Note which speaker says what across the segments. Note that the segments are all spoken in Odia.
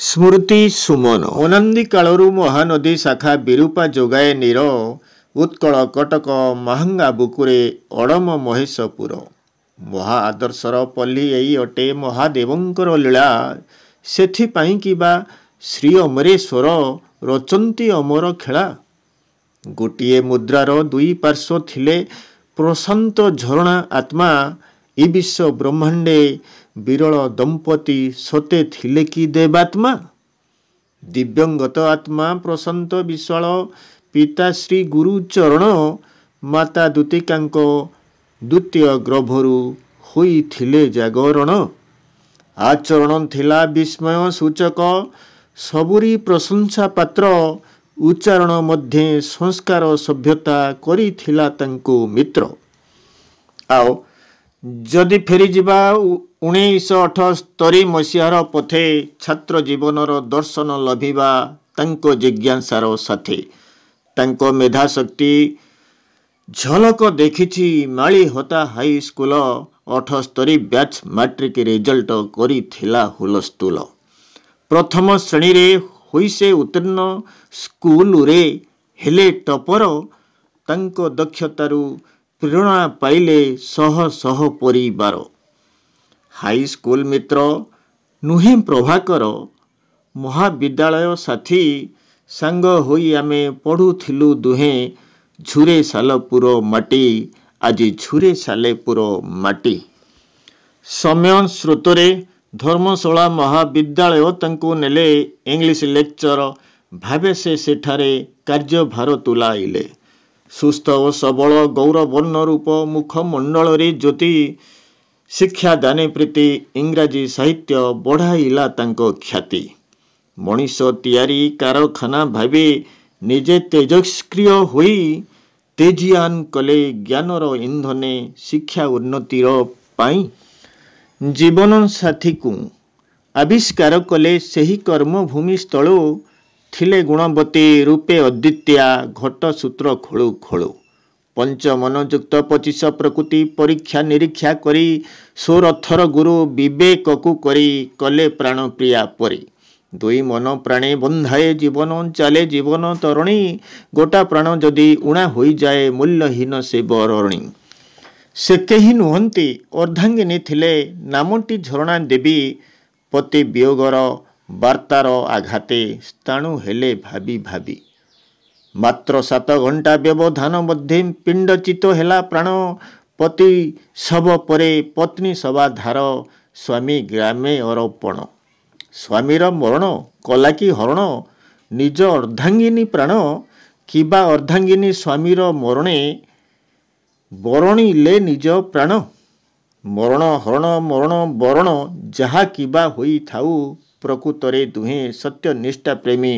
Speaker 1: ସ୍ମୃତି ସୁମନ। ଅନାଦି କାଳରୁ ମହାନଦୀ ଶାଖା ବିରୂପା ଯୋଗାଏ ନୀର, ଉତ୍କଳ କଟକ ମାହାଙ୍ଗା ବୁକୁରେ ଅଡ଼ମ ମହେଶପୁର। ମହା ଆଦର୍ଶର ପଲ୍ଲୀ ଏଇ ଅଟେ ମହାଦେବଙ୍କର ଲୀଳା, ସେଥିପାଇଁ କିବା ଶ୍ରୀ ଅମରେଶ୍ୱର ରଚନ୍ତି ଅମର ଖେଳା। ଗୋଟିଏ ମୁଦ୍ରାର ଦୁଇ ପାର୍ଶ୍ୱ ଥିଲେ ପ୍ରଶାନ୍ତ ଝରଣା ଆତ୍ମା, ଏ ବିଶ୍ୱ ବ୍ରହ୍ମାଣ୍ଡେ ବିରଳ ଦମ୍ପତି ସତେ ଥିଲେ କି ଦେବାତ୍ମା? ଦିବ୍ୟଙ୍ଗତ ଆତ୍ମା ପ୍ରଶାନ୍ତ ବିଶ୍ୱାଳ, ପିତା ଶ୍ରୀ ଗୁରୁଚରଣ, ମାତା ଦୂତିକାଙ୍କ ଦ୍ୱିତୀୟ ଗର୍ଭରୁ ହୋଇଥିଲେ ଜାଗରଣ। ଆଚରଣ ଥିଲା ବିସ୍ମୟ ସୂଚକ, ସବୁରି ପ୍ରଶଂସା ପାତ୍ର, ଉଚ୍ଚାରଣ ମଧ୍ୟେ ସଂସ୍କାର ସଭ୍ୟତା କରିଥିଲା ତାଙ୍କୁ ମିତ୍ର। ଆଉ ଯଦି ଫେରିଯିବା 1978 ମସିହାର ପଥେ, ଛାତ୍ର ଜୀବନର ଦର୍ଶନ ଲଭିବା ତାଙ୍କ ଜିଜ୍ଞାସାର ସାଥେ। ତାଙ୍କ ମେଧାଶକ୍ତି ଝଲକ ଦେଖିଛି Malihata high school, 78 batch matric result କରିଥିଲା ହୁଲସ୍ତୁଲ। ପ୍ରଥମ ଶ୍ରେଣୀରେ ହୋଇ ସେ ଉତ୍ତୀର୍ଣ୍ଣ, ସ୍କୁଲରେ ହେଲେ ଟପର, ତାଙ୍କ ଦକ୍ଷତାରୁ ପ୍ରେରଣା ପାଇଲେ ଶହ ଶହ ପରିବାର। ହାଇସ୍କୁଲ ମିତ୍ର ନୁହେଁ ପ୍ରଭାକର, ମହାବିଦ୍ୟାଳୟ ସାଥୀ, ସାଙ୍ଗ ହୋଇ ଆମେ ପଢ଼ୁଥିଲୁ ଦୁହେଁ ଝୁରେ ସାଲପୁର ମାଟି, ଆଜି ଝୁରେ ସାଲେପୁର ମାଟି। ସମୟ ସ୍ରୋତରେ ଧର୍ମଶାଳା ମହାବିଦ୍ୟାଳୟ ତାଙ୍କୁ ନେଲେ, ଇଂଲିଶ ଲେକ୍ଚର ଭାବେ ସେ ସେଠାରେ କାର୍ଯ୍ୟଭାର ତୁଲାଇଲେ। ସୁସ୍ଥ ଓ ସବଳ ଗୌରବର୍ଣ୍ଣ ରୂପ, ମୁଖମଣ୍ଡଳରେ ଜ୍ୟୋତି, ଶିକ୍ଷାଦାନେ ପ୍ରୀତି, ଇଂରାଜୀ ସାହିତ୍ୟ ବଢ଼ାଇଲା ତାଙ୍କ ଖ୍ୟାତି। ମଣିଷ ତିଆରି କାରଖାନା ଭାବି ନିଜେ ତେଜସ୍କ୍ରିୟ ହୋଇ, ତେଜିଆନ କଲେ ଜ୍ଞାନର ଇନ୍ଧନେ ଶିକ୍ଷା ଉନ୍ନତିର ପାଇଁ। ଜୀବନସାଥୀକୁ ଆବିଷ୍କାର କଲେ ସେହି କର୍ମଭୂମି ସ୍ଥଳୁ, ଥିଲେ ଗୁଣବତୀ ରୂପେ ଅଦ୍ୱିତୀୟା ଘଟସୂତ୍ର ଖୋଳୁ ଖୋଳୁ। ପଞ୍ଚମନଯୁକ୍ତ 25 ପ୍ରକୃତି ପରୀକ୍ଷା ନିରୀକ୍ଷା କରି, ସ୍ୱରଥର ଗୁରୁ ବିବେକକୁ କରି କଲେ ପ୍ରାଣପ୍ରିୟା ପରି। ଦୁଇ ମନ ପ୍ରାଣେ ବନ୍ଧାଏ ଜୀବନ ଚାଲେ ଜୀବନ ତରଣୀ, ଗୋଟା ପ୍ରାଣ ଯଦି ଊଣା ହୋଇଯାଏ ମୂଲ୍ୟହୀନ ସେ ବରଣୀ। ସେ କେହି ନୁହନ୍ତି ଅର୍ଦ୍ଧାଙ୍ଗିନୀ ଥିଲେ, ନାମଟି ଝରଣା ଦେବୀ, ପତି ବିୟୋଗର ବାର୍ତ୍ତାର ଆଘାତେ ସ୍ଥାଣୁ ହେଲେ ଭାବି ଭାବି। ମାତ୍ର 7 ଘଣ୍ଟା ବ୍ୟବଧାନ ମଧ୍ୟେ ପିଣ୍ଡଚିତ ହେଲା ପ୍ରାଣ, ପତି ଶବ ପରେ ପତ୍ନୀ ଶବାଧାର ସ୍ୱାମୀ ଗ୍ରାମେ ଅର୍ପଣ। ସ୍ୱାମୀର ମରଣ କଲା କି ହରଣ ନିଜ ଅର୍ଦ୍ଧାଙ୍ଗିନୀ ପ୍ରାଣ, କିବା ଅର୍ଦ୍ଧାଙ୍ଗିନୀ ସ୍ୱାମୀର ମରଣେ ବରଣିଲେ ନିଜ ପ୍ରାଣ। ମରଣ ହରଣ ମରଣ ବରଣ ଯାହା କିବା ହୋଇଥାଉ, ପ୍ରକୃତରେ ଦୁହେଁ ସତ୍ୟନିଷ୍ଠା ପ୍ରେମୀ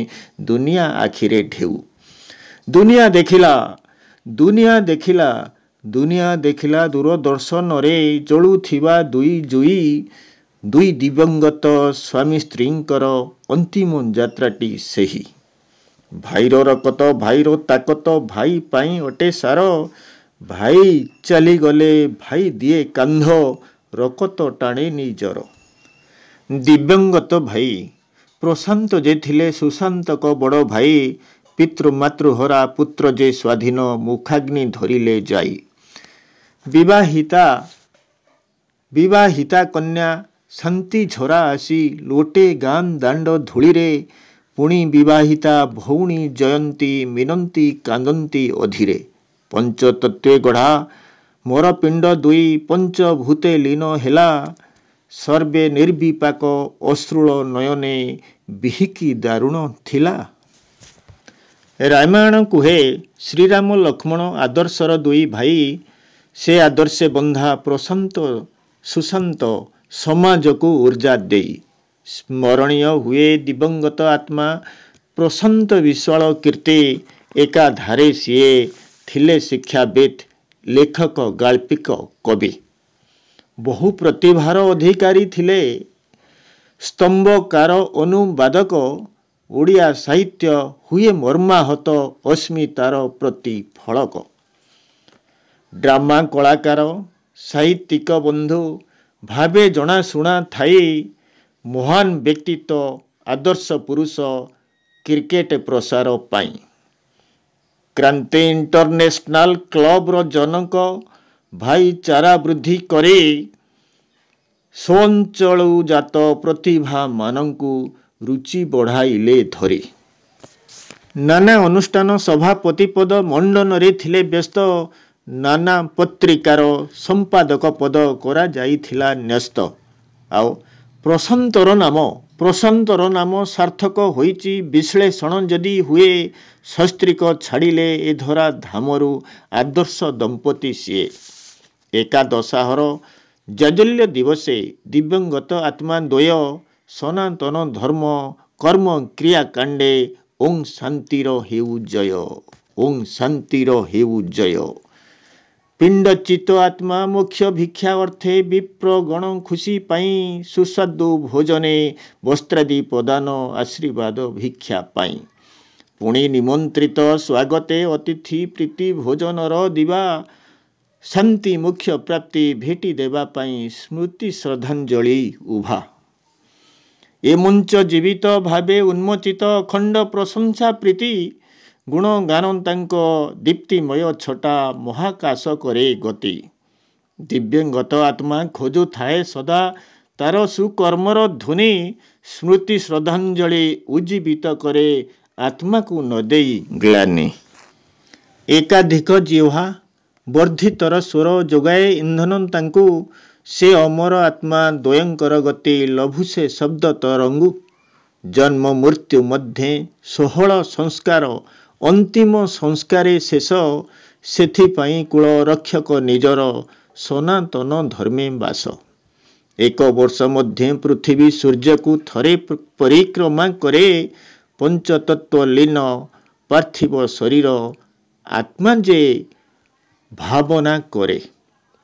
Speaker 1: ଦୁନିଆ ଆଖିରେ ଢେଉ। ଦୁନିଆ ଦେଖିଲା, ଦୁନିଆ ଦେଖିଲା, ଦୁନିଆ ଦେଖିଲା ଦୂରଦର୍ଶନରେ ଜଳୁଥିବା ଦୁଇ ଜୁଇ, ଦୁଇ ଦିବଙ୍ଗତ ସ୍ୱାମୀ ସ୍ତ୍ରୀଙ୍କର ଅନ୍ତିମ ଯାତ୍ରାଟି ସେହି। ଭାଇର ରକତ ଭାଇର ତାକତ ଭାଇ ପାଇଁ ଅଟେ ସାର, ଭାଇ ଚାଲିଗଲେ ଭାଇ ଦିଏ କାନ୍ଧ, ରକତ ଟାଣେ ନିଜର। ଦିବ୍ୟଙ୍ଗତ ଭାଇ ପ୍ରଶାନ୍ତ ଯେ ଥିଲେ ସୁଶାନ୍ତଙ୍କ ବଡ଼ ଭାଇ, ପିତୃମାତୃହରା ପୁତ୍ର ଯେ ସ୍ୱାଧୀନ ମୁଖାଗ୍ନି ଧରିଲେ ଯାଇ। ବିବାହିତା କନ୍ୟା ଶାନ୍ତିଝରା ଆସି ଲୋଟେ ଗାଁ ଦାଣ୍ଡ ଧୂଳିରେ, ପୁଣି ବିବାହିତା ଭଉଣୀ ଜୟନ୍ତୀ ମିନନ୍ତି କାନ୍ଦନ୍ତି ଅଧୀରେ। ପଞ୍ଚତତ୍ତ୍ୱେ ଗଢ଼ା ମୋର ପିଣ୍ଡ ଦୁଇ ପଞ୍ଚଭୂତେ ଲୀନ ହେଲା, ସର୍ବେ ନିର୍ବିପାକ ଅଶ୍ରୁଳ ନୟନେ ବିହିକି ଦାରୁଣ ଥିଲା। ରାମାୟଣ କୁହେ ଶ୍ରୀରାମ ଲକ୍ଷ୍ମଣ ଆଦର୍ଶର ଦୁଇ ଭାଇ, ସେ ଆଦର୍ଶେ ବନ୍ଧା ପ୍ରଶାନ୍ତ ସୁଶାନ୍ତ ସମାଜକୁ ଉର୍ଜା ଦେଇ। ସ୍ମରଣୀୟ ହୁଏ ଦିବଙ୍ଗତ ଆତ୍ମା ପ୍ରଶାନ୍ତ ବିଶ୍ୱାଳ କୀର୍ତ୍ତି, ଏକାଧାରେ ସିଏ ଥିଲେ ଶିକ୍ଷାବିତ୍, ଲେଖକ, ଗାଳ୍ପିକ, କବି। ବହୁ ପ୍ରତିଭାର ଅଧିକାରୀ ଥିଲେ ସ୍ତମ୍ଭକାର, ଅନୁବାଦକ। ଓଡ଼ିଆ ସାହିତ୍ୟ ହୁଏ ମର୍ମାହତ ଅସ୍ମିତାର ପ୍ରତିଫଳକ। ଡ୍ରାମା କଳାକାର, ସାହିତ୍ୟିକ ବନ୍ଧୁ ଭାବେ ଜଣାଶୁଣା ଥାଇ, ମହାନ ବ୍ୟକ୍ତିତ୍ୱ ଆଦର୍ଶ ପୁରୁଷ କ୍ରିକେଟ ପ୍ରସାର ପାଇଁ। କ୍ରାନ୍ତି ଇଣ୍ଟରନ୍ୟାସନାଲ କ୍ଲବର ଜନକ ଭାଇଚାରା ବୃଦ୍ଧି କରି ସ୍ୱଅଞ୍ଚଳୁ ଜାତ ପ୍ରତିଭାମାନଙ୍କୁ ରୁଚି ବଢ଼ାଇଲେ ଧରି। ନାନା ଅନୁଷ୍ଠାନ ସଭାପତି ପଦ ମଣ୍ଡନରେ ଥିଲେ ବ୍ୟସ୍ତ, ନାନା ପତ୍ରିକାର ସମ୍ପାଦକ ପଦ କରାଯାଇଥିଲା ନ୍ୟସ୍ତ। ଆଉ ପ୍ରଶାନ୍ତର ନାମ ସାର୍ଥକ ହୋଇଛି ବିଶ୍ଳେଷଣ ଯଦି ହୁଏ, ସସ୍ତ୍ରୀକ ଛାଡ଼ିଲେ ଏ ଧରା ଧାମରୁ ଆଦର୍ଶ ଦମ୍ପତି ସିଏ। ଏକାଦଶାହର ଜାଜ୍ୱଲ୍ୟ ଦିବସେ ଦିବଂଗତ ଆତ୍ମା ଦ୍ୱୟ ସନାତନ ଧର୍ମ କର୍ମ କ୍ରିୟାକାଣ୍ଡେ ଓଁ ଶାନ୍ତିର ହେଉ ଜୟ, ଓଁ ଶାନ୍ତିର ହେଉ ଜୟ। ପିଣ୍ଡଚିତ ଆତ୍ମା ମୋକ୍ଷ ଭିକ୍ଷା ଅର୍ଥେ ବିପ୍ରଗଣ ଖୁସି ପାଇଁ ସୁସ୍ୱାଦୁ ଭୋଜନେ ବସ୍ତ୍ରାଦି ପ୍ରଦାନ ଆଶୀର୍ବାଦ ଭିକ୍ଷା ପାଇଁ। ପୁଣି ନିମନ୍ତ୍ରିତ ସ୍ୱାଗତେ ଅତିଥି ପ୍ରୀତି ଭୋଜନର ଦିବା ଶାନ୍ତି ମୋକ୍ଷ ପ୍ରାପ୍ତି ଭେଟି ଦେବା ପାଇଁ ସ୍ମୃତି ଶ୍ରଦ୍ଧାଞ୍ଜଳି ଉଭା। ଏ ମଞ୍ଚ ଜୀବିତ ଭାବେ ଉନ୍ମୋଚିତ ଅଖଣ୍ଡ ପ୍ରଶଂସା ପ୍ରୀତି ଗୁଣଗାନ ତାଙ୍କ ଦୀପ୍ତିମୟ ଛଟା ମହାକାଶ କରେ ଗତି। ଦିବ୍ୟଙ୍ଗତ ଆତ୍ମା ଖୋଜୁଥାଏ ସଦା ତାର ସୁକର୍ମର ଧ୍ୱନି, ସ୍ମୃତି ଶ୍ରଦ୍ଧାଞ୍ଜଳି ଉଜ୍ଜୀବିତ କରେ ଆତ୍ମାକୁ ନ ଦେଇ ଗ୍ଳାନି। ଏକାଧିକ ଜିହ୍ୱା ବର୍ଦ୍ଧିତର ସ୍ୱର ଯୋଗାଏ ଇନ୍ଧନ ତାଙ୍କୁ, ସେ ଅମର ଆତ୍ମା ଦ୍ୱୟଙ୍କର ଗତି ଲଭୁ ସେ ଶବ୍ଦ ତରଙ୍ଗୁ। ଜନ୍ମ ମୃତ୍ୟୁ ମଧ୍ୟେ 16 ସଂସ୍କାର ଅନ୍ତିମ ସଂସ୍କାରେ ଶେଷ, ସେଥିପାଇଁ କୁଳ ରକ୍ଷକ ନିଜର ସନାତନ ଧର୍ମେ ବାସ। ଏକ ବର୍ଷ ମଧ୍ୟେ ପୃଥିବୀ ସୂର୍ଯ୍ୟକୁ ଥରେ ପରିକ୍ରମା କରେ, ପଞ୍ଚତତ୍ତ୍ୱ ଲୀନ ପାର୍ଥିବ ଶରୀର ଆତ୍ମା ଯେ ଭାବନା କରେ।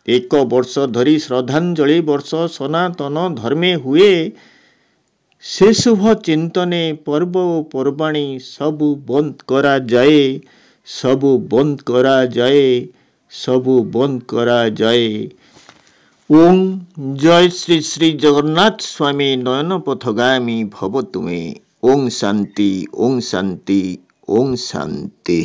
Speaker 1: ଏକ ବର୍ଷ ଧରି ଶ୍ରଦ୍ଧାଞ୍ଜଳି ବର୍ଷ ସନାତନ ଧର୍ମେ ହୁଏ, ସେ ଶୁଭ ଚିନ୍ତନେ ପର୍ବ ଓ ପର୍ବାଣୀ ସବୁ ବନ୍ଦ କରାଯାଏ, ସବୁ ବନ୍ଦ କରାଯାଏ, ସବୁ ବନ୍ଦ କରାଯାଏ। ଓଁ ଜୟ ଶ୍ରୀ ଶ୍ରୀ ଜଗନ୍ନାଥ ସ୍ୱାମୀ ନୟନ ପଥଗାମୀ ଭବ ତୁମେ। ଓଁ ଶାନ୍ତି, ଓଁ ଶାନ୍ତି, ଓଁ ଶାନ୍ତି।